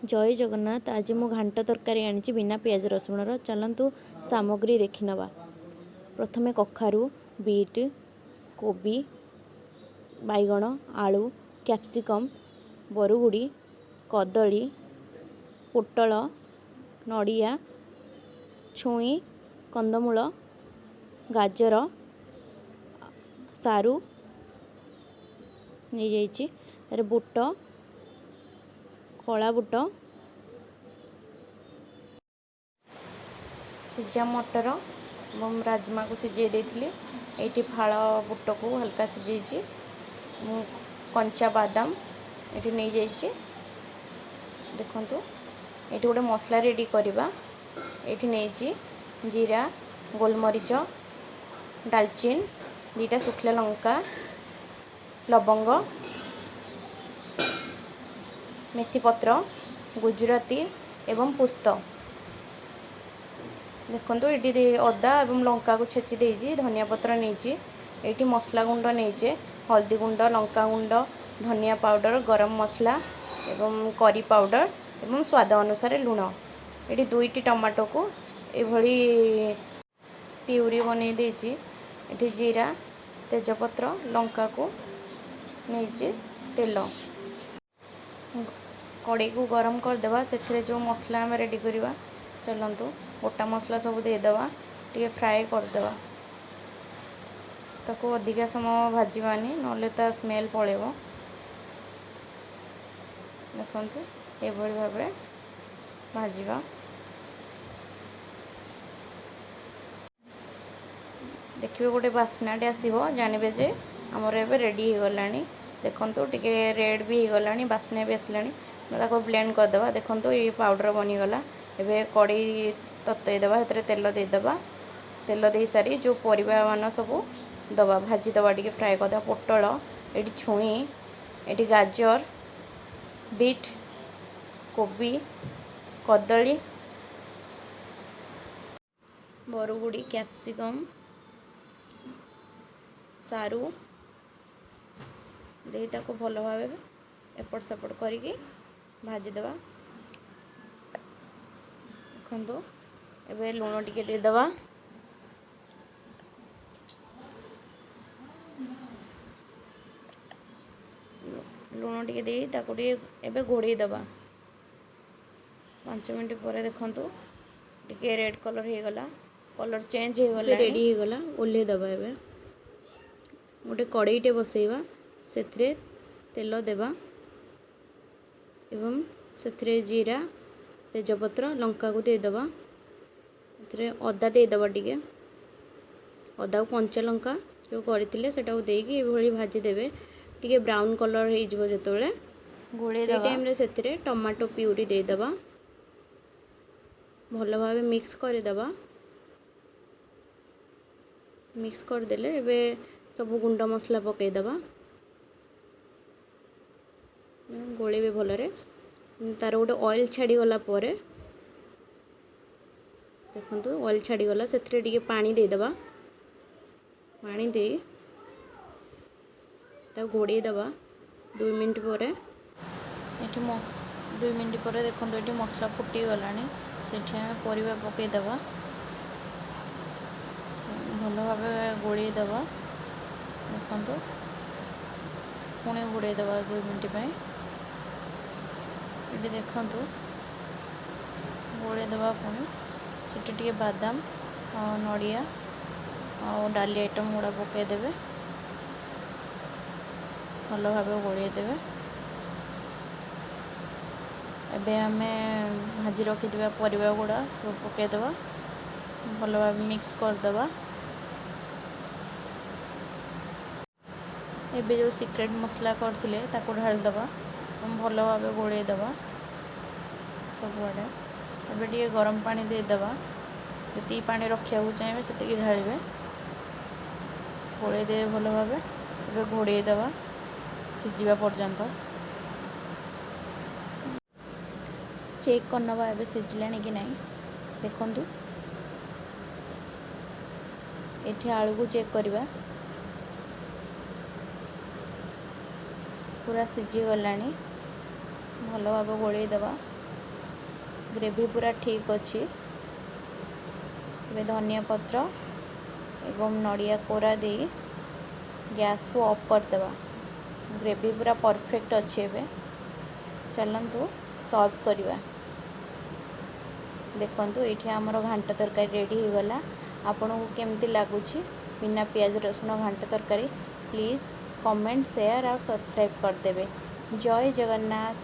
ଜୟ ଜଗନ୍ନାଥ। ଆଜି ମୁଁ ଘାଣ୍ଟ ତରକାରୀ ଆଣିଛି ବିନା ପିଆଜ ରସୁଣର। ଚାଲନ୍ତୁ ସାମଗ୍ରୀ ଦେଖିନେବା। ପ୍ରଥମେ କଖାରୁ, ବିଟ୍, କୋବି, ବାଇଗଣ, ଆଳୁ, କ୍ୟାପ୍ସିକମ୍, ବରୁଗୁଡ଼ି, କଦଳୀ, ପୋଟଳ, ନଡ଼ିଆ, ଛୁଇଁ, କନ୍ଦମୂଳ, ଗାଜର, ସାରୁ ନେଇଯାଇଛି। ତାରେ ବୁଟ, କଳା ବୁଟ, ସିଝା ମଟର ଏବଂ ରାଜମାକୁ ସିଝେଇ ଦେଇଥିଲି। ଏଇଠି ଫାଳ ବୁଟକୁ ହାଲକା ସିଝେଇଛି ମୁଁ। କଞ୍ଚା ବାଦାମ ଏଠି ନେଇଯାଇଛି। ଦେଖନ୍ତୁ, ଏଇଠି ଗୋଟେ ମସଲା ରେଡ଼ି କରିବା। ଏଇଠି ନେଇଛି ଜିରା, ଗୋଲମରିଚ, ଡାଲଚିନି, 2ଟା ଶୁଖିଲା ଲଙ୍କା, ଲବଙ୍ଗ, ମେଥିପତ୍ର, ଗୁଜୁରାତି ଏବଂ ପୁସ୍ତ। ଦେଖନ୍ତୁ, ଏଠି ଅଦା ଏବଂ ଲଙ୍କାକୁ ଛେଚି ଦେଇଛି। ଧନିଆ ପତ୍ର ନେଇଛି। ଏଇଠି ମସଲା ଗୁଣ୍ଡ ନେଇଛେ, ହଳଦୀ ଗୁଣ୍ଡ, ଲଙ୍କା ଗୁଣ୍ଡ, ଧନିଆ ପାଉଡ଼ର, ଗରମ ମସଲା ଏବଂ କରି ପାଉଡ଼ର ଏବଂ ସ୍ୱାଦ ଅନୁସାରେ ଲୁଣ। ଏଠି 2ଟି ଟମାଟୋକୁ ଏଭଳି ପିଉରି ବନେଇ ଦେଇଛି। ଏଠି ଜିରା, ତେଜପତ୍ର, ଲଙ୍କାକୁ ନେଇଛି। ତେଲ କଡ଼େଇକୁ ଗରମ କରିଦେବା। ସେଥିରେ ଯେଉଁ ମସଲା ଆମେ ରେଡ଼ି କରିବା, ଚାଲନ୍ତୁ ଗୋଟା ମସଲା ସବୁ ଦେଇଦେବା। ଟିକେ ଫ୍ରାଏ କରିଦେବା ତାକୁ। ଅଧିକା ସମୟ ଭାଜିବାନି, ନହେଲେ ତା ସ୍ମେଲ୍ ପଳେଇବ। ଦେଖନ୍ତୁ, ଏଭଳି ଭାବେ ଭାଜିବା। ଦେଖିବେ, ଗୋଟେ ବାସ୍ନାଟେ ଆସିବ, ଜାଣିବେ ଯେ ଆମର ଏବେ ରେଡ଼ି ହେଇଗଲାଣି। ଦେଖନ୍ତୁ, ଟିକେ ରେଡ଼୍ ବି ହେଇଗଲାଣି, ବାସ୍ନା ବି ଆସିଲାଣି। ତାକୁ ବ୍ଲେଣ୍ଡ କରିଦେବା। ଦେଖନ୍ତୁ, ଏଇ ପାଉଡ଼ର ବନିଗଲା। ଏବେ କଡ଼େଇ ତତେଇ ଦେବା, ସେଥିରେ ତେଲ ଦେଇଦେବା। ତେଲ ଦେଇସାରି ଯେଉଁ ପରିବା ମାନ ସବୁ ଦେବା, ଭାଜିଦେବା, ଟିକେ ଫ୍ରାଏ କରିଦେବା। ପୋଟଳ, ଏଠି ଛୁଇଁ, ଏଠି ଗାଜର, ବିଟ୍, କୋବି, କଦଳୀ, ବରୁଗୁଡ଼ି, କ୍ୟାପ୍ସିକମ୍, ସାରୁ ଦେଇ ତାକୁ ଭଲ ଭାବେ ଏପଟ ସେପଟ କରିକି ଭାଜିଦେବା। ଦେଖନ୍ତୁ, ଏବେ ଲୁଣ ଟିକେ ଦେଇଦେବା। ଲୁଣ ଟିକେ ଦେଇ ତାକୁ ଟିକେ ଏବେ ଘୋଡ଼େଇ ଦେବା। 5 ମିନିଟ୍ ପରେ ଦେଖନ୍ତୁ, ଟିକେ ରେଡ଼୍ କଲର୍ ହେଇଗଲା, କଲର୍ ଚେଞ୍ଜ ହେଇଗଲା, ରେଡ଼ି ହେଇଗଲା। ଓହ୍ଲେଇ ଦେବା। ଏବେ ଗୋଟେ କଡ଼େଇଟେ ବସେଇବା, ସେଥିରେ ତେଲ ଦେବା ଏବଂ ସେଥିରେ ଜିରା, ତେଜପତ୍ର, ଲଙ୍କାକୁ ଦେଇଦେବା। ଏଥିରେ ଅଦା ଦେଇଦେବା ଟିକେ। ଅଦାକୁ କଞ୍ଚା ଲଙ୍କା ଯେଉଁ କରିଥିଲେ, ସେଟାକୁ ଦେଇକି ଏଭଳି ଭାଜିଦେବେ। ଟିକେ ବ୍ରାଉନ୍ କଲର୍ ହେଇଯିବ ଯେତେବେଳେ, ଗୋଳେଇ ସେଇ ଦେବା। ଟାଇମ୍ରେ ସେଥିରେ ଟମାଟୋ ପିଉରି ଦେଇଦେବା। ଭଲ ଭାବେ ମିକ୍ସ କରିଦେବା। ମିକ୍ସ କରିଦେଲେ ଏବେ ସବୁ ଗୁଣ୍ଡ ମସଲା ପକାଇଦେବା। ଗୋଳେଇବେ ଭଲରେ। ତାର ଗୋଟେ ଅଏଲ୍ ଛାଡ଼ିଗଲା ପରେ, ଦେଖନ୍ତୁ, ଅଏଲ୍ ଛାଡ଼ିଗଲା, ସେଥିରେ ଟିକେ ପାଣି ଦେଇଦେବା। ପାଣି ଦେଇ ତାକୁ ଘୋଡ଼େଇ ଦେବା। 2 ମିନିଟ୍ ପରେ ଏଠି ମୋ 2 ମିନିଟ୍ ପରେ ଦେଖନ୍ତୁ, ଏଠି ମସଲା ଫୁଟିଗଲାଣି। ସେଠି ଆମେ ପରିବା ପକାଇଦେବା, ଭଲ ଭାବେ ଗୋଳେଇ ଦେବା। ଦେଖନ୍ତୁ, ପୁଣି ଘୋଡ଼େଇ ଦେବା 2 ମିନିଟ୍ ପାଇଁ। ଏଠି ଦେଖନ୍ତୁ, ଗୋଳେଇ ଦେବା ପୁଣି। ସେଠି ଟିକେ ବାଦାମ ଆଉ ନଡ଼ିଆ ଆଉ ଡାଲି ଆଇଟମ୍ ଗୁଡ଼ା ପକାଇଦେବେ। ଭଲ ଭାବେ ଗୋଳେଇ ଦେବେ। ଏବେ ଆମେ ଭାଜି ରଖିଥିବା ପରିବା ଗୁଡ଼ା ସବୁ ପକାଇଦେବା। ଭଲ ଭାବେ ମିକ୍ସ କରିଦେବା। ଏବେ ଯେଉଁ ସିକ୍ରେଟ୍ ମସଲା କରିଥିଲେ, ତାକୁ ଢାଳିଦେବା ଏବଂ ଭଲ ଭାବେ ଗୋଳେଇ ଦେବା ସବୁଆଡ଼େ। ଏବେ ଟିକେ ଗରମ ପାଣି ଦେଇଦେବା। ଯେତିକି ପାଣି ରଖିବାକୁ ଚାହିଁବେ, ସେତିକି ଢାଳିବେ। ଗୋଳେଇ ଦେବେ ଭଲ ଭାବେ। ଏବେ ଘୋଡ଼େଇ ଦେବା ସିଝିବା ପର୍ଯ୍ୟନ୍ତ। ଚେକ୍ କରିନେବା ଏବେ ସିଝିଲାଣି କି ନାହିଁ। ଦେଖନ୍ତୁ, ଏଠି ଆଳୁକୁ ଚେକ୍ କରିବା। ପୁରା ସିଝିଗଲାଣି। ଭଲ ଭାବେ ଗୋଳେଇ ଦେବା। ଗ୍ରେଭି ପୁରା ଠିକ୍ ଅଛି। ଏବେ ଧନିଆ ପତ୍ର ଏବଂ ନଡ଼ିଆ କୋରା ଦେଇ ଗ୍ୟାସ୍କୁ ଅଫ୍ କରିଦେବା। ଗ୍ରେଭି ପୁରା ପରଫେକ୍ଟ ଅଛି। ଏବେ ଚାଲନ୍ତୁ ସର୍ଭ କରିବା। ଦେଖନ୍ତୁ, ଏଇଠି ଆମର ଘାଣ୍ଟ ତରକାରୀ ରେଡ଼ି ହେଇଗଲା। ଆପଣଙ୍କୁ କେମିତି ଲାଗୁଛି ବିନା ପିଆଜ ରସୁଣ ଘାଣ୍ଟ ତରକାରୀ? ପ୍ଲିଜ୍ କମେଣ୍ଟ, ସେୟାର ଆଉ ସବସ୍କ୍ରାଇବ୍ କରିଦେବେ। ଜୟ ଜଗନ୍ନାଥ।